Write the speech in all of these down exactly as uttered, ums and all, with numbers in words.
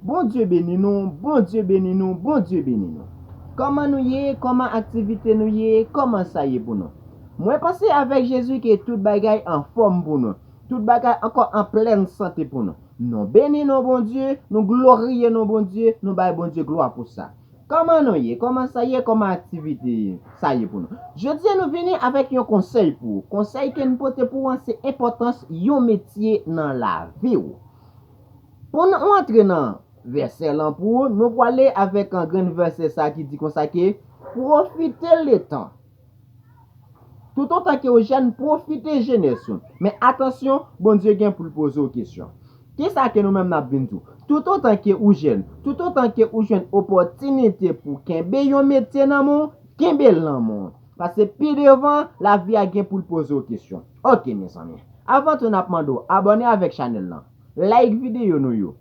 Bondye beni nou, Bondye beni nou, Bondye beni nou. Kòman nou ye? Kòman aktivite nou ye? Kòman sa ye pou nou? Mwen panse avèk Jezi ke tout bagay anfòm pou nou. Tout bagay ankò an plèn sante pou nou. Nou beni non Bondye, nou gloriye non Bondye, nou bay Bondye glwa pou sa. Kòman nou ye? Kòman sa ye? Kòman aktivite sa ye pou nou? Jodi a nou vini avèk yon konsèy pou ou. Konsèy ke n pote pou ou an se enpòtans yon metye nan lavi w. Pou nou antre nan vèsè lan pou ou, nou pwale avèk an grenn vèsè sa ki di konsa ke pwofite letan. Toutotan ke ou jèn, pwofite jenès ou. Men atansyon, Bondye gen pou l poze w kesyon. Kisa ke nou menm n ap vin di w? Toutotan ke ou jèn, toutotan ke ou jwenn opòtinite pou kenbe yon metye nan men w, kenbe l nan men w. Paske pi devan, lavi a gen pou l poze w kesyon. Oke, mezanmi. Avan tou, n ap mande w abòne avèk chanèl lan. Like videyo nou yo.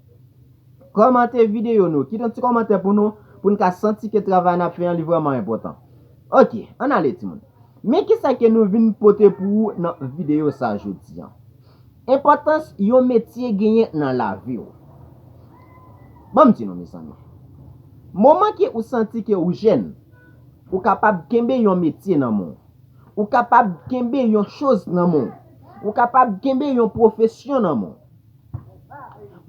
Kòmante videyo nou. Kite yon ti kòmantè pou nou, pou n ka santi ke travay n ap fè an, li vrèman enpòtan. Oke, ann ale, timoun. Men kisa ke nou vin pote pou ou nan videyo sa jodi a? Enpòtans yon metye genyen nan lavi w. Ban m di nou, mezanmi. Moman ke ou santi ke ou jèn, ou kapab kenbe yon metye nan men w. Ou kapab kenbe yon choz nan men w. Ou kapab kenbe yon pwofesyon nan men w.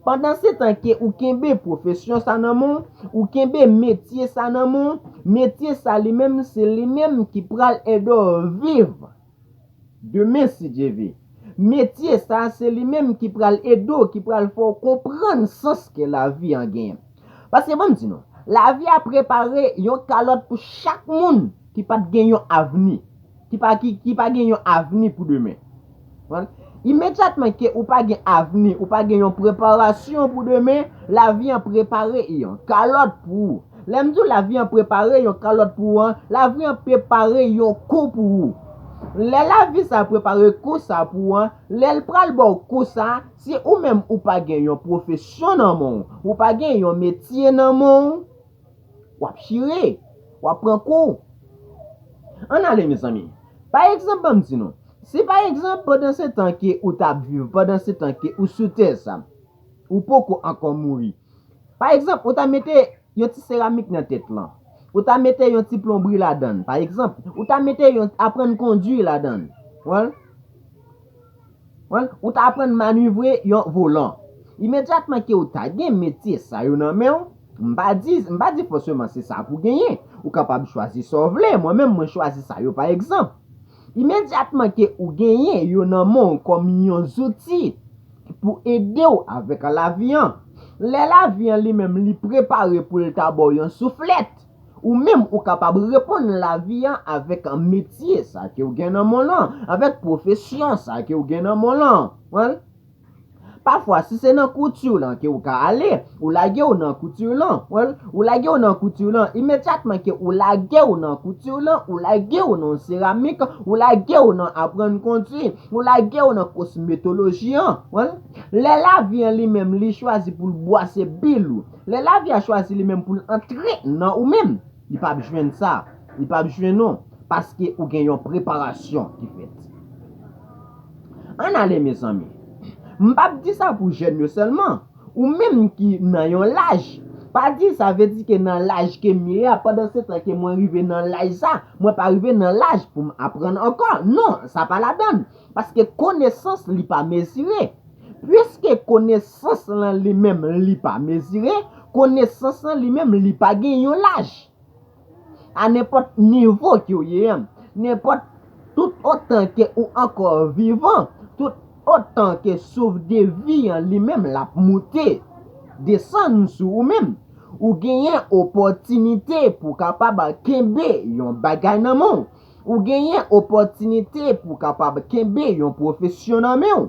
Pandan se tan ke ou kenbe pwofesyon sa nan men w, ou kenbe metye sa nan men w, metye sa li menm, se li menm ki pral ede w viv. Demen, si Dye ve. Metye sa, se li menm ki pral ede w, ki pral fè w konprann sans ke lavi an genyen. Paske, ban m di nou, lavi a prepare yon kalòt pou chak moun ki pa t gen yon avni, ki pa, ki, ki pa gen yon avni pou demen. Konprann? Imedyatman ke ou pa gen avni, ou pa gen yon preparasyon pou demen, lavi an prepare yon kalòt pou ou. Lè m di w lavi an prepare yon kalòt pou ou an, lavi an prepare yon kou pou ou. Lè lavi sa prepare kou sa pou ou an, lè l pral ba w kou sa, si ou menm ou pa gen yon pwofesyon nan men w, ou pa gen yon metye nan men w, w ap chire, w ap pran kou. Ann ale, mezanmi. Pa egzanp, ban m di nou, si pa egzanp, pandan se tan ke ou t ap viv, pandan se tan ke ou sou tè sa, ou poko ankò mouri. Pa egzanp, ou ta mete yon ti seramik nan tèt lan. Ou ta mete yon ti plonbri ladan l, pa egzanp. Ou ta mete yon aprann kondwi ladan l. Wè? Wè? Ou ta aprann manevre yon volan. Imedyatman ke ou ta gen metye sa yo nan men w, m pa di, m pa di fòseman se sa pou genyen. Ou kapab chwazi sa w vle. Mwen menm, mwen chwazi sa yo, pa egzanp. Imedyatman ke ou genyen yo nan men w kòm yon zouti pou ede w avèk lavi an. Lè lavi an li menm li prepare pou l ta ba w yon souflèt, ou menm ou kapab reponn lavi an avèk metye sa ke w gen nan men w lan, avèk pwofesyon sa ke w gen nan men w lan. Wè? Pafwa, si se nan kouti w lan ke w ka ale, ou lage w nan kouti w lan. Wè? Ou lage w nan kouti w lan. Imedyatman ke ou lage w nan kouti w lan, ou lage w nan seramik, ou lage w nan aprann kondwi, ou lage w nan kosmetoloji an. Wè? Lè lavi an li menm, li chwazi pou l bwase bil ou. Lè lavi a chwazi li menm pou l antre nan ou menm, li p ap jwenn sa. Li p ap jwenn ou. Paske ou gen yon preparasyon ki fèt. Ann ale, mezanmi. M p ap di sa pou jèn yo sèlman. Ou menm ki nan yon laj, pa di sa vle di ke nan laj ke m ye a, pandan se tan ke mwen rive nan laj sa, mwen pa rive nan laj pou m aprann ankò. Non, sa pa ladan l. Paske konesans li pa mezire. Piske konesans lan li menm li pa mezire, konesans lan li menm li pa gen yon laj. A nenpòt nivo ke w ye an, nenpòt, tout otan ke ou ankò vivan, tout otan ke souf de vi an li menm l ap moute, desann sou ou menm, ou genyen opòtinite pou w kapab kenbe yon bagay nan men w. Ou genyen opòtinite pou w kapab kenbe yon pwofesyon nan men w.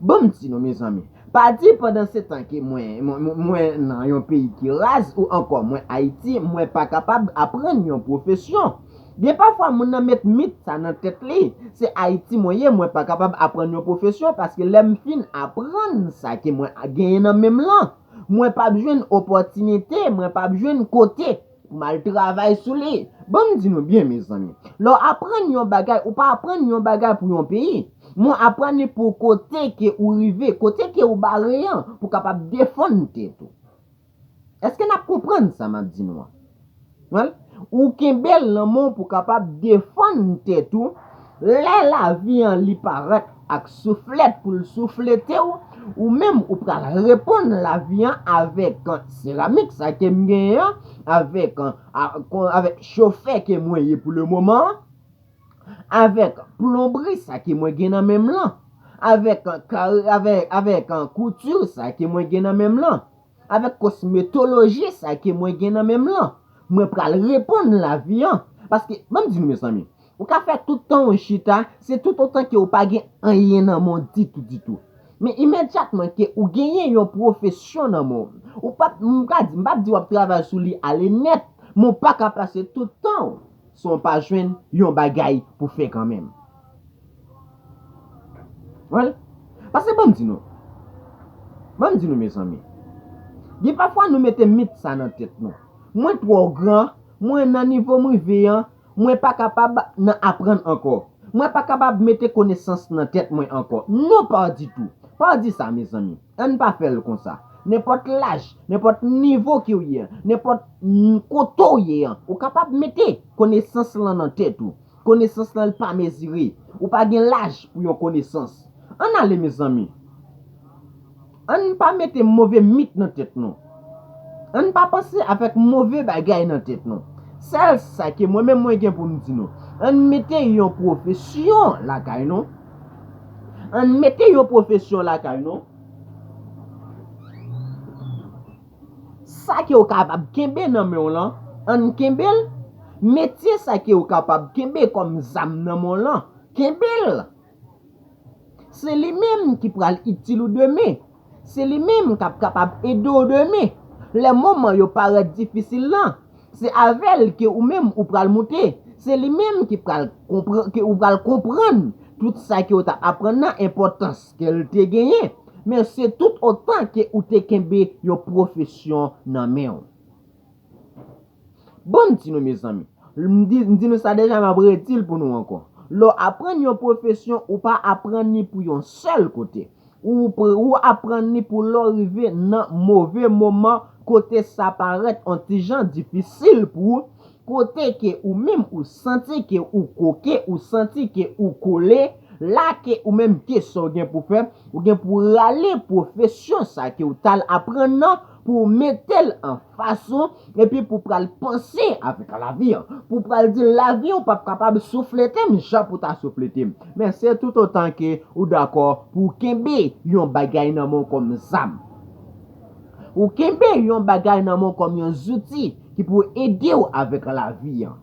Ban m di nou, mezanmi, pa di pandan se tan ke mwen, mwen, mwen, mwen nan yon peyi ki raz ou ankò mwen Ayiti, mwen pa kapab aprann yon pwofesyon. Gen pafwa moun nan met mit sa nan tèt li, se Ayiti mwen ye, mwen pa kapab aprann yon pwofesyon paske lè m fin aprann sa ke mwen genyen nan men m lan, mwen p ap jwenn opòtinite, mwen p ap jwenn kote pou m al travay sou li. Ban m di nou byen, mezanmi. Lè w aprann yon bagay, ou pa aprann yon bagay pou yon peyi. Mwen aprann li pou kote ke ou rive, kote ke ou bare an, pou kapab defann tèt ou. Èske n ap konprann sa m ap di nou an? Well, ou kenbe l nan men w pou kapab defann tèt ou. Lè lavi an li parèt ak souflèt pou l souflete w, ou menm ou pral reponn lavi an avèk seramik sa ke m genyen an, avèk, a, kon- avèk chofè ke mwen ye pou le moman an, avèk plonbri sa ke mwen gen nan men m lan, avèk kare, avèk, avèk kouti sa ke mwen gen nan men m lan, avèk kosmetoloji sa ke mwen gen nan men m lan, mwen pral reponn lavi an. Paske, ban m di nou, mezanmi, ou ka fè tout tan ou chita, se tout otan ke ou pa gen anyen nan men w ditou, ditou. Men imedyatman ke ou genyen yon pwofesyon nan men w, ou p ap, m ka di, m p ap di w ap travay sou li ale nèt, men w pa ka pase tout tan w san w pa jwenn yon bagay pou fè kanmenm. Well, paske ban m di nou, ban m di nou, mezanmi, gen pafwa nou mete mit sa nan tèt nou. Mwen twò gran, mwen nan nivo m rive an, mwen pa kapab nan aprann ankò. Mwen pa kapab mete konesans nan tèt mwen ankò. Non, pa ditou. Pa di sa, mezanmi. Ann pa fè l konsa. Nenpòt laj, nenpòt nivo ke w ye an, nenpòt, mm, kote w ye an, ou kapab mete konesans lan nan tèt ou. Konesans lan, li pa mezire. Ou pa gen laj pou yon konesans. Ann ale, mezanmi. Ann pa mete move mit nan tèt nou. Ann pa panse avèk move bagay nan tèt nou. Sèl sa ke mwen menm mwen gen pou m di nou, ann mete yon pwofesyon lakay nou. Ann mete yon pwofesyon lakay nou. Sa ke w kapab kenbe nan men w lan, ann kenbe l. Metye sa ke w kapab kenbe kòm zam nan men w lan, kenbe l. Se li menm ki pral itil ou demen. Se li menm k ap kapab ede w demen. Lè moman yo parèt difisil lan, se avè l ke ou menm ou pral moute. Se li menm ki pral konpran, ke ou pral konprann tout sa ke w t ap aprann nan, enpòtans ke l te genyen. Men se tout otan ke ou te kenbe yon pwofesyon nan men w. Bon, m di nou, mezanmi, m di, m di nou sa deja, m ap redi l pou nou ankò. Lè w aprann yon pwofesyon, ou pa aprann li pou yon sèl kote. Ou, pre- ou aprann li pou lè w rive nan move moman, kote sa parèt yon ti jan difisil pou ou, kote ke ou menm ou santi ke ou koke, ou santi ke ou kole, la ke ou menm ke sa w gen pou fè, ou gen pou rale pwofesyon sa ke w t al aprann nan, pou w mete l anfas ou, epi pou w pral panse avèk lavi an, pou w pral di lavi an, ou p ap kapab souflete m jan pou w ta souflete m. Men se tout otan ke ou dakò pou w kenbe yon bagay nan men w kòm zam. Ou kenbe yon bagay nan men w kòm yon zouti ki pou ede w avèk lavi an.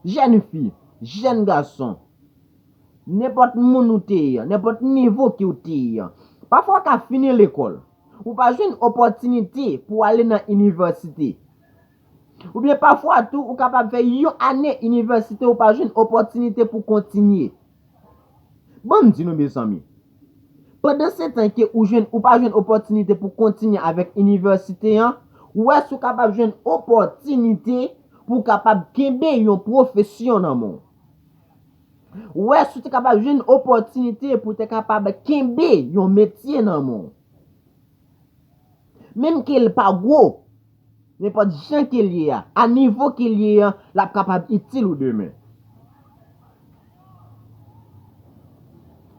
Jèn fi, jèn gason, nenpòt moun ou te ye an, nenpòt nivo ke w te ye an, pafwa w ka fini lekòl, ou pa jwenn opòtinite pou w ale nan inivèsite. Oubyen pafwa tou, ou kapab fè yon ane inivèsite, ou pa jwenn opòtinite pou kontinye. Bon, m di nou, mezanmi, pandan se tan ke ou jwenn, ou pa jwenn opòtinite pou kontinye avèk inivèsite an, ou wè si w kapab jwenn opòtinite pou w kapab kenbe yon pwofesyon nan men w. Ou wè si w te kapab jwenn opòtinite pou w te kapab kenbe yon metye nan men w. Menm ke l pa gwo, nenpòt jan ke l ye a, a nivo ke l ye an, l ap kapab itil ou demen.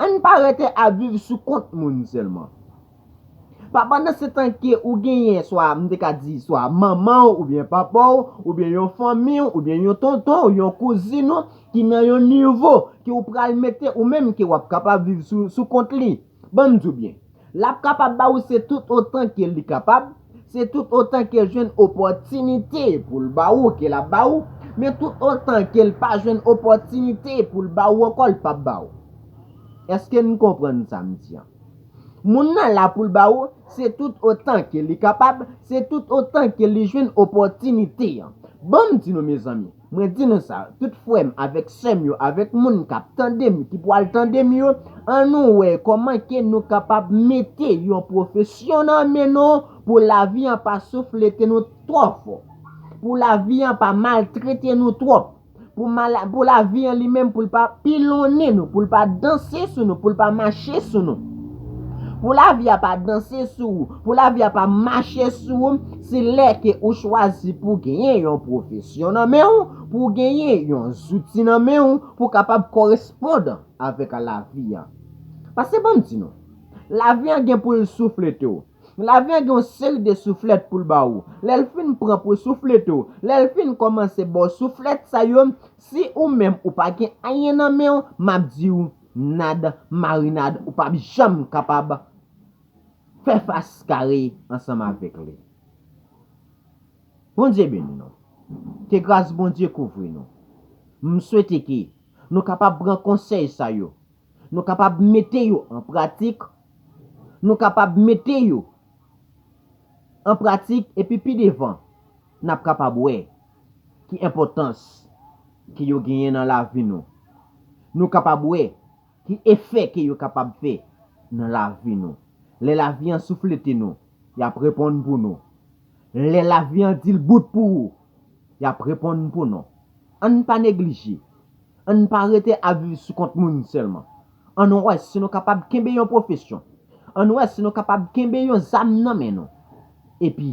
Ann pa rete ap viv sou kont moun sèlman. Pa pandan se tan ke ou genyen, swa, m te ka di, swa manman w, oubyen papa w, oubyen yon fanmi w, oubyen yon tonton w, yon kouzin ou, ki nan yon nivo ke ou pral mete ou menm ke w ap kapab viv sou, sou kont li. Ban m di w byen, l ap kapab ba ou se tout otan ke li kapab, se tout otan ke l jwenn opòtinite pou l ba ou ke l ap ba ou, men tout otan ke l pa jwenn opòtinite pou l ba ou ankò, l p ap ba ou. Èske n konprann sa m di an? Moun nan la pou l ba ou, se tout otan ke li kapab, se tout otan ke li jwenn opòtinite an. Ban m di nou, mezanmi, mwen di nou sa, tout frè m avèk sè m yo, avèk moun k ap tande m, ki pral tande m yo, ann nou wè kòman ke nou kapab mete yon pwofesyon nan men nou pou lavi an pa souflete nou twò fò, pou lavi an pa maltrete nou twòp, Pou, mala, pou lavi an li menm, pou l pa pilonnen nou, pou l pa danse sou nou, pou l pa mache sou nou. Pou lavi a pa danse sou ou, pou lavi a pa mache sou ou, se lè ke ou chwazi pou genyen yon pwofesyon nan men w, pou genyen yon zouti nan men w, pou kapab koresponn avèk lavi a. Paske ban m di nou, lavi an gen pou l souflete w. Lavi an gen yon seri de souflèt pou l ba ou. Lè l fin pran pou souflete w, lè l fin kòmanse ba w souflèt sa yo, si ou menm ou pa gen anyen nan men w, m ap di w, nad, marinad, ou p ap janm kapab fè fas kare ansanm avèk li. Bondye beni nou. Ke gras Bondye kouvri nou. M swete ke nou kapab pran konsèy sa yo. Nou kapab mete yo an pratik. Nou kapab mete yo an pratik epi pi devan, n ap kapab wè ki enpòtans ke yo genyen nan lavi nou. Nou kapab wè ki efè ke yo kapab fè nan lavi nou. Lè lavi an souflete nou, y ap reponn pou nou. Lè lavi an di l bout pou ou, y ap reponn pou nou. Ann pa neglije. Ann pa rete ap viv sou kont moun sèlman. Ann wè si nou kapab kenbe yon pwofesyon. Ann wè si nou kapab kenbe yon zam nan men nou. Epi,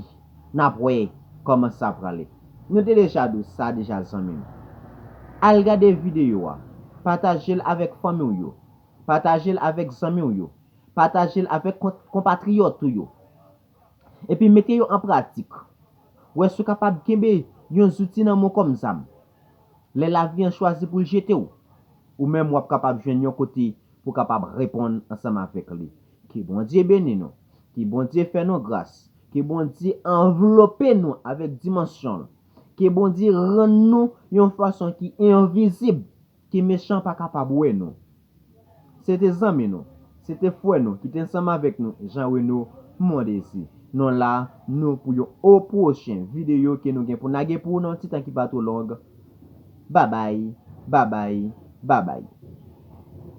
n ap wè kòman sa prale. Nou te deja di w sa deja, zanmi m. Al gade videyo a. Pataje l avèk fanmi w yo. Pataje l avèk zanmi w yo. Pataje l avèk kon- konpatriyòt ou yo. Epi mete yo an pratik. Wè si w kapab kenbe yon zouti nan men w kòm zam. Lè lavi an chwazi pou l jete w, ou menm w ap kapab jwenn yon kote pou w kapab reponn ansanm avèk li. Ke Bondye beni nou. Ke Bondye fè nou gras. Ke Bondye anvlope nou avèk dimansyon l. Ke Bondye rann nou yon fason ki envizib, ke mechan pa kapab wè nou. Se te zanmi nou, se te frè nou ki te ansanm avèk nou, Jean Reno Mondésir. Nou la, nou pou yon o pwochen videyo ke nou gen pou nage pou ou nan yon ti tan ki pa twò long. Babay, babay, babay.